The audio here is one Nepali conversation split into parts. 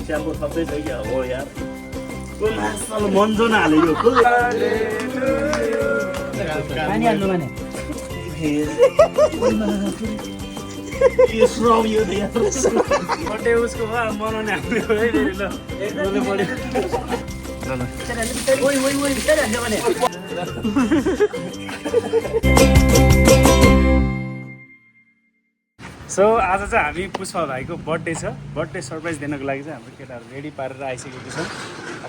स्याम्पो थप्दै छ क्या हो यार मन्जो नहाल्यो यो पानी हाल्नु भने बर्थडे उसको मनाउने हामीले है फेरि ल बोल्नु पऱ्यो सो आज चाहिँ हामी पुष्पा भाइको बर्थडे छ बर्थडे सरप्राइज दिनको लागि चाहिँ हाम्रो केटाहरू रेडी पारेर आइसकेको छौँ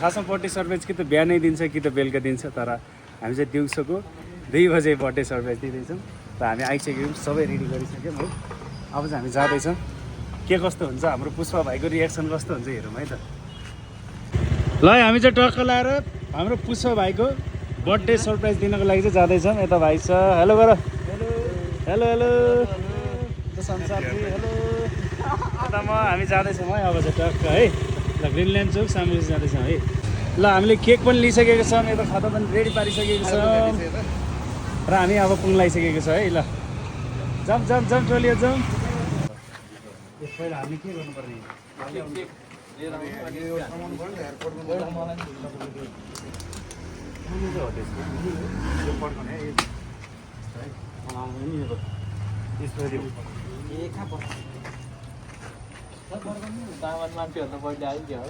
खासमा बर्थडे सरप्राइज कि त बिहानै दिन्छ कि त बेलुका दिन्छ तर हामी चाहिँ दिउँसोको 2 बजे बर्थडे सरप्राइज दिँदैछौँ र हामी आइसक्यौँ सबै रेडी गरिसक्यौँ है अब चाहिँ हामी जाँदैछौँ के कस्तो हुन्छ हाम्रो पुष्पा भाइको रियाक्सन कस्तो हुन्छ हेरौँ है त ल हामी चाहिँ टक्क लाएर हाम्रो पुष्पा भाइको बर्थडे सरप्राइज दिनको लागि चाहिँ जाँदैछौँ यता भाइ छ हेलो गर हेलो हेलो संसारजी हेलो यता हामी जाँदैछौँ है अब चाहिँ टक्क है ल ग्रिनल्यान्ड चौक सामुसी जाँदैछौँ है ल हामीले केक पनि लिइसकेको छौँ यता खाता पनि रेडी पारिसकेको छौँ र हामी अब पुङ लगाइसकेको छ है ल जाउँ जाउँ जाउँ टोलियो जाउँ पहिला हामीले के गर्नुपर्ने मान्छेहरू त पहिले आइदियो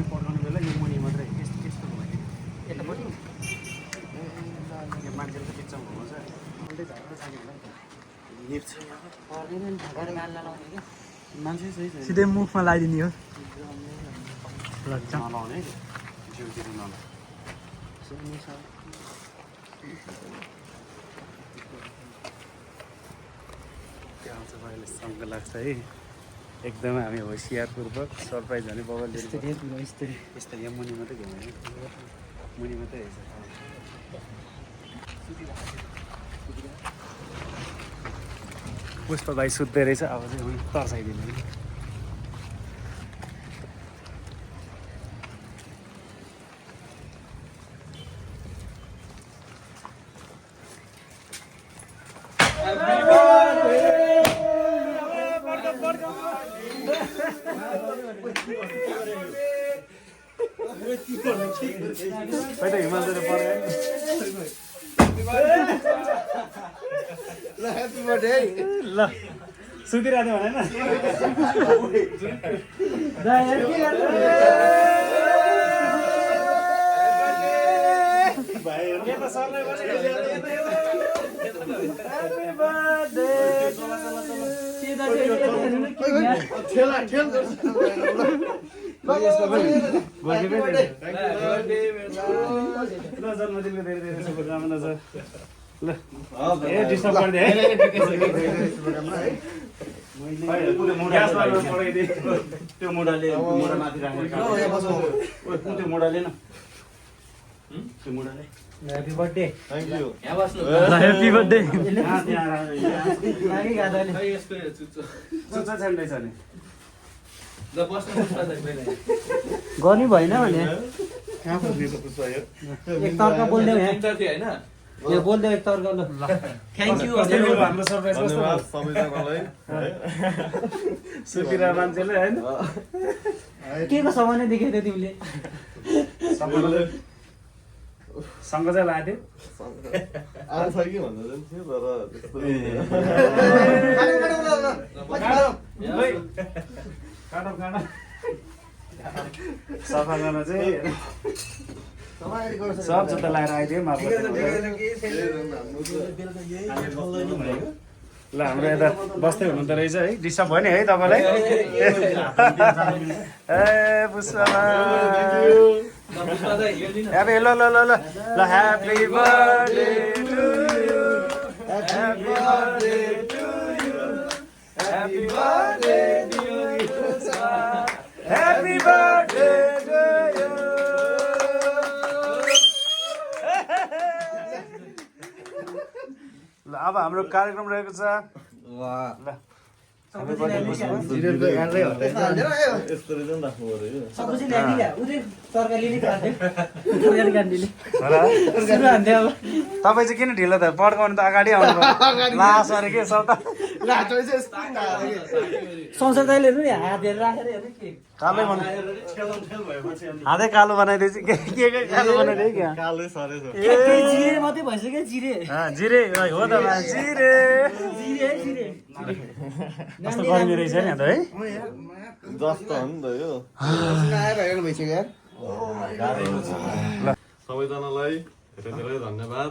पड्काउने बेला यो मुनि मात्रै यस्तो यतापट्टि मान्छेले त बिचमा घुमाउँछ मान्छे सिधै मुखमा लगाइदिने हो नलाउने जिउतिर नलाउने सँग लाग्छ है एकदमै हामी होसियारपूर्वक सरप्राइज भने बबल यस्तो यहाँ मुनि मात्रै घुमायो मुनि मात्रै हेर्छ पुष्पा भाइ सुत्दै रहेछ अब चाहिँ उनी तर्साइदिनु हिमालतिर पऱ्यो ल सुतिरहेको थियो जन्मदिनको धेरै धेरै शुभकामना छ ल ए डिस्टर्ब गर्ने है त्यो मुढाले मुढा माथि राखेर त्यो मुढाले न त्यो मुढाले happy birthday thank you happy birthday छान्दैछ नि गर्नु भएन भने एक तर्का बोल्दै यो बोल्दै एक तर्का ल थ्याङ्क यू हाम्रो सरप्राइज कस्तो सबैजनालाई सुतिरा मान्छेले हैन के को सामानै देखाइदियो तिमीले सँग चाहिँ लाग्यो आन्छ कि भन्दा चाहिँ थियो तर त्यस्तो सफा गर्न चाहिँ सब जुत्ता लगाएर आइदियो ल हाम्रो यता बस्दै हुनुहुँदो रहेछ है डिस्टर्ब भयो नि है तपाईँलाई ए पुष्पा ह्यापी ल ल ल ल ल happy birthday to you happy birthday to you happy birthday to you happy birthday to you ल अब हाम्रो कार्यक्रम रहेको छ ल यस्तो रहेछ नि राख्नु पर्यो सब्जी ल्याइदिनु क्या उदय तरकारी लिने तरकारी काट्नेले सुरु हान्थ्यो अब तपाईँ चाहिँ किन ढिलो त पड्काउनु त अगाडि आउनु लास अरे के सब त संसार दाइले हेर्नु नि हातहरू राखेर हेर्नु के कालै हातै कालो बनाइदिएछ के कालो बनाइदियो क्या कालै सरेछ ठ्याक्कै जिरे मात्रै भइसक्यो जिरे जिरे हो त जिरे जिरे जिरे कस्तो गर्मी रहेछ नि त है जस्तो हो नि त यो सबैजनालाई धेरै धेरै धन्यवाद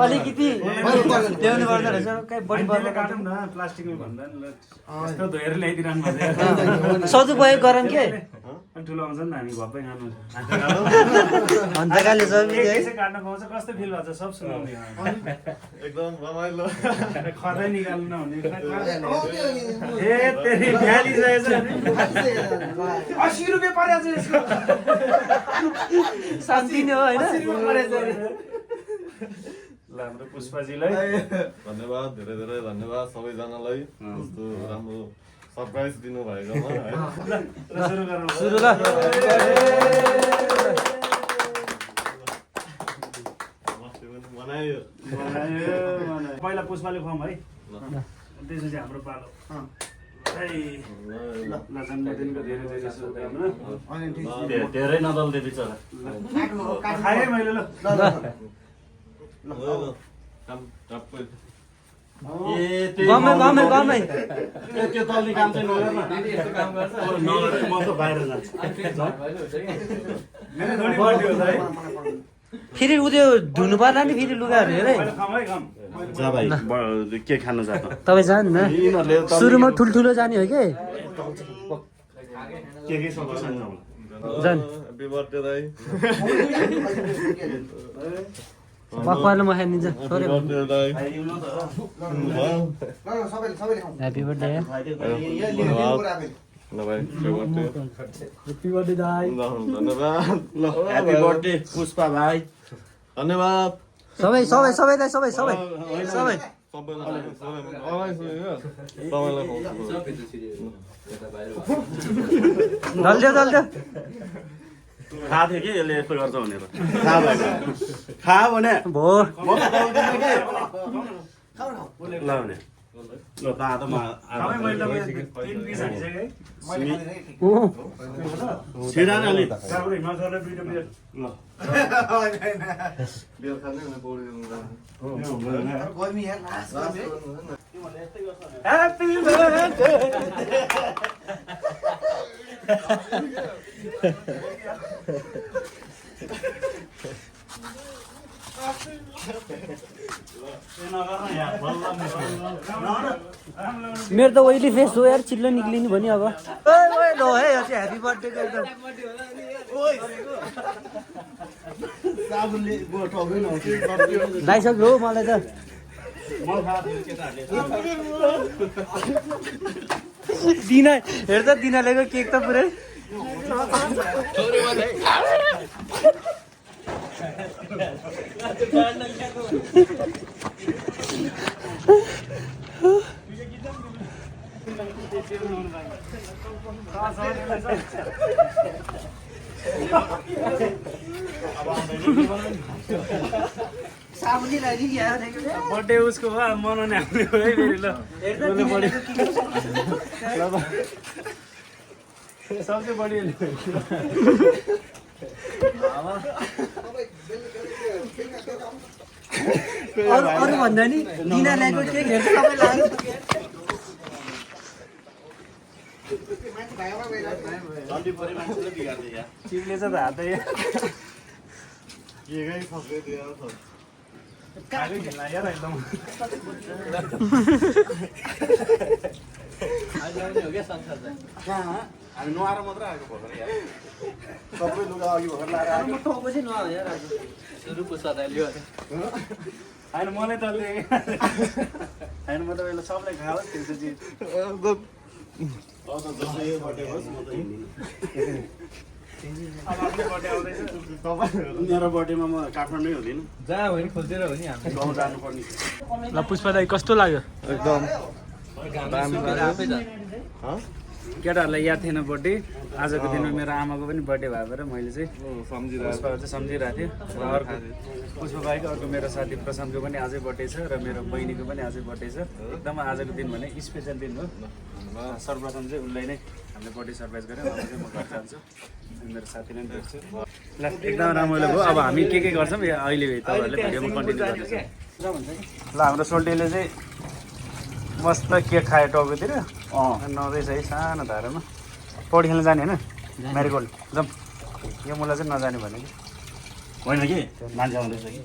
अलिकति ल्याउनु पर्दो रहेछ कहीँ बढी पर्दो काटौँ न प्लास्टिकमा भन्दा यस्तो धोएर ल्याइदिरहनु पर्छ सदुपयोग गरौँ के ठुलो आउँछ नि त हामी घप्पै खानु हन्तकाले काट्न पाउँछ कस्तो फिल भएको छ सब सुनाउने एकदम रमाइलो खदै निकाल्नु नहुने ए तेरि भ्याली रहेछ 80 रुपियाँ परेछ यसको शान्ति नै हो होइन ल हाम्रो पुष्पाजीलाई धन्यवाद धेरै धेरै धन्यवाद सबैजनालाई यस्तो राम्रो सरप्राइज दिनुभएकोमा है सुरु गरौँ सुरु ल मनायो पहिला पुष्पाले खुवाउँ है त्यसपछि हाम्रो पालो जन्मदिनको धेरै धेरै शुभकामना धेरै नदल्दै बिचरा खाएँ मैले ल गमै गमै गमै त्यो दल्ने काम चाहिँ नगर्न म त बाहिर जान्छु मेरो थोडी बर्थडे हो त है फेरि उयो धुनु पर्ला नि फेरि लुगाहरू हेरे पहिला खाऊँ है खाऊँ जा भाइ के खानु जा त तपाईँ जानु न सुरुमा ठुल्ठुलो जाने हो कि के सब खानु जान ह्यापी बर्थडे दाइ पक्वाले म खाइदिन्छ सरी बर्थडे दाइ ह्याप्पी बर्थडे ल भाइ बर्थडे ह्याप्पी बर्थडे दाइ धन्यवाद ल ह्यापी बर्थडे पुष्पा भाइ धन्यवाद सबै सबै सबै दाइ सबै सबै सबै दल्थ्यो दल्थ्यो थाहा थियो कि यसले यस्तो गर्छ भनेर खा भने भो ल भने ल तातोमा छिरा अलि ह्याप्पी बर्थडे मेरो त ओइली फेस हो यार चिल्लो निक्लिनु भन्यो अब ल है यो चाहिँ ह्याप्पी बर्थडेको एकदम लाइसक्यो हो मलाई त दिना हेर्दा दिनालेको केक त पुरै बर्थडे उसको हो मनाउने आउने हो है फेरि ल सबसे बढी अरू भन्दा नि दिना ल्याएको केक हेर्छ तपाईँ लाग्यो चिप्लेछ त हातै कागै खेल्न यार एकदम हामी नुहाएर मात्रै आएको भर्खर यार सबै लुगा अघि भर्खर लाएर आएको होइन मलाई त होइन म तपाईँलाई सबलाई खाओ त्यो चिज अब आफ्नो बर्थडे आउँदैछ मेरो बर्थडेमा म काठमाडौँ हुँदिनँ जहाँ भयो नि खोजेर हो नि हामी गाउँ जानुपर्ने ल पुष्पा दाइ कस्तो लाग्यो एकदम केटाहरूलाई याद थिएन बर्थडे आजको दिनमा मेरो आमाको पनि बर्थडे भएर मैले चाहिँ सम्झिरहेको पुष्पाको चाहिँ सम्झिरहेको थिएँ र अर्को पुष्पा भाइको अर्को मेरो साथी प्रशान्तको पनि आजै बर्थडे छ र मेरो बहिनीको पनि आजै बर्थडे छ एकदम आजको दिन भने स्पेसल दिन हो सर्वप्रथम चाहिँ उसलाई नै हामीले बर्थडे सरप्राइज गऱ्यौँ अब चाहिँ म घर जान्छु अनि मेरो साथीले पनि भेट्छु ल एकदम रमाइलो भयो अब हामी के गर्छौँ अहिले तपाईँहरूले भिडियोमा कन्टिन्यू गर्दैछ ल हाम्रो सोल्टीले चाहिँ मस्त केक खायो टाउकोतिर नहुँदैछ है सानो धारामा पौडी खेल्न जाने होइन म्यारिगोल्ड जाउँ यो मलाई चाहिँ नजाने भने कि होइन कि मान्छे आउँदैछ कि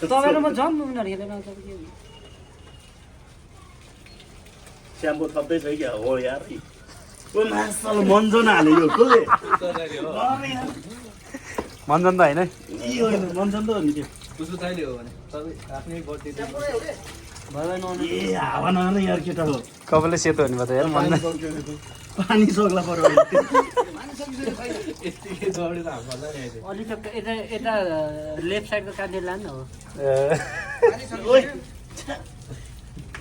तपाईँको म जाउँ उनीहरू हेरेन स्याम्पो थप्दैछ क्या हो यार ओ मासल मन्जन हाल्यो यो कसले मन्जन त होइन मन्जन त हो नि त्यो उसको चाहिने हो भने तपाईँ आफ्नै बर्थडे ए हावा नआउने यार केटा हो कपालले सेतो हुने भयो त यार मन्जन पानी सक्ला पर्यो यतिकै दौडेर हामीलाई नि अहिले अलि त यता लेफ्ट साइडको काटेर लानु न हो ओइ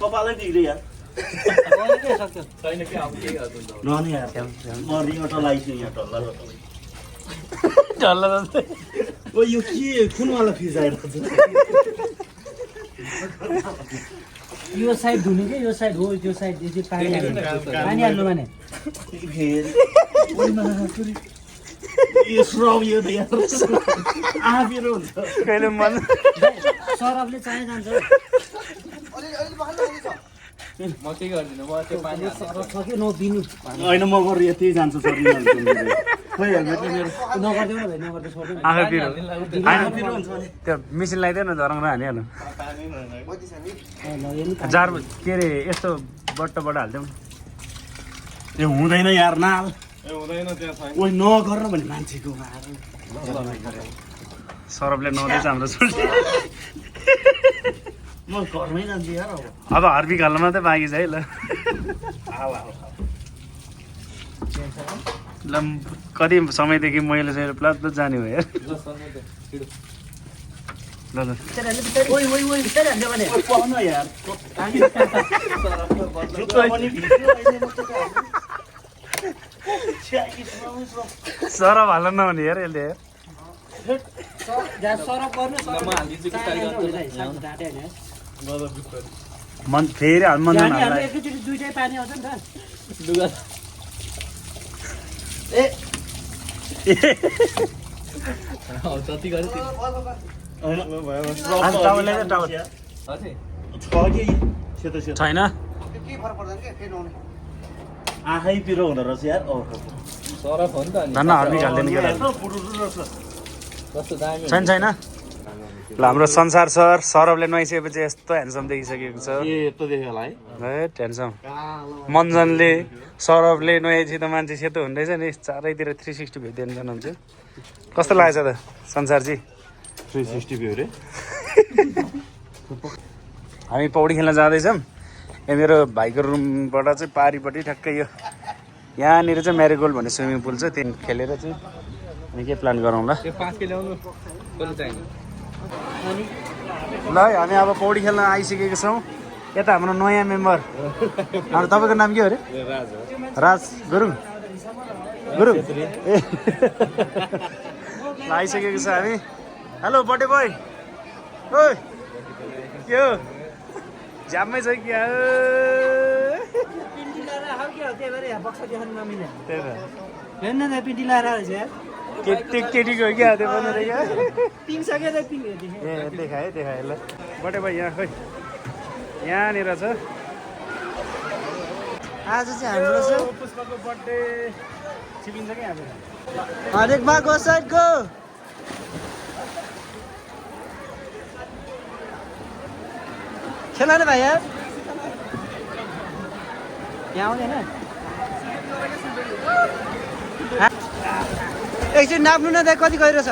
कपालै बिग्रियो यार के सक्यो छैन कि अब केही गर्नु नहुने यार म रिङटा लगाइछु यहाँ टल्ला डल्ला ओ यो के कुनवाला फिज आइरहेको छ यो साइड धुने कि यो साइड हो त्यो साइड यो पानी हाल्नु पानी हाल्नु भने यो श्रम यो त यार आफिरो हुन्छ कहिले मन सरफले चाहिँ जान्छ म के गर्दिनँ म त्यो पानी सरफ छ कि नदिनु होइन म गरेर यति जान्छु सर खोइ हेलमेटले मेरो नगरिदेऊ न भाइ नगर्दा छोड्दैन आँखा पिरो होइन त्यो मिसिन लगाइदियो न झरङ हानिहाल्नु जार के अरे यस्तो बट्टबाट हालिदिउँ त्यो हुँदैन यार नाल ए हुँदैन त्यहाँ छैन ओइ नगर भने मान्छेको सरफले नहुँदैछ हाम्रो सोल्टी म घरमै जान्छु यार अब हार्पिक हाल्न मात्रै बाँकी छ है ल ल कति समयदेखि मैले चाहिँ प्लाट जाने हो यार ल ल ओइ ओइ ओइ बिस्तारै हाल्नु भने पाउन यार सरफ हाल्न नहुने यार यसले यार सरफ गर्नु म हालिदिन्छु बिस्तारै मन फेरि मन्जन हाल्ला एकैचोटि दुइटै पानी आउँछ नि त लुगा जति गरे टावल छैन आँखै पिरो हुँदो रहेछ यार सरफ हो नि त अनि धन्न हार्पिक हाल्दैन केटा कस्तो दामी छैन छैन ल हाम्रो संसार सर सरफले नुहाइसकेपछि यस्तो ह्यान्डसम देखिसकेको छ यस्तो देख्यो होला है ह्यान्डसम मन्जनले सरफले नुहाएपछि त मान्छे सेतो हुँदैछ नि चारैतिर 360 भ्यू टेन्सन हुन्छ कस्तो लागेछ त संसारजी 360 भ्यू रे हामी पौडी खेल्न जाँदैछौँ यो मेरो भाइको रुमबाट चाहिँ पारिपट्टि ठ्याक्कै यो यहाँनिर चाहिँ म्यारिगोल्ड भन्ने स्विमिङ पुल छ त्यहाँ खेलेर चाहिँ अनि के प्लान गरौँ ल त्यो 5 किलो ल्याउनु कसले चाहिने ल हामी अब पौडी खेल्न आइसकेको छौँ यता हाम्रो नयाँ मेम्बर हाम्रो तपाईँको नाम के हो अरे राज गुरुङ गुरुङ ए ल आइसकेको छ हामी हेलो बर्थडे बोय ओइ के हो झ्याम्मै छ क्या पिन्डी लाएर हाउ के हो त्यही भएर यहाँ बक्सा देखाउनु नमिल्ने त्यही त हेर्न न पिन्डी लाएर आएछ यार केटीको हो क्या त्यो बनेर क्या पिङ सक्यो त पिङ ए देखाएँ ल बर्थडे बोय यहाँ खोइ यहाँनिर छ आज चाहिँ हाम्रो छ पुष्पको बर्थडे छिपिन्छ क्या अब हरेक माघको साइडको खेला न भाइ यार यहाँ आउँदैन एकछिन नाप्नु न त्यहाँ कति गहिरो छ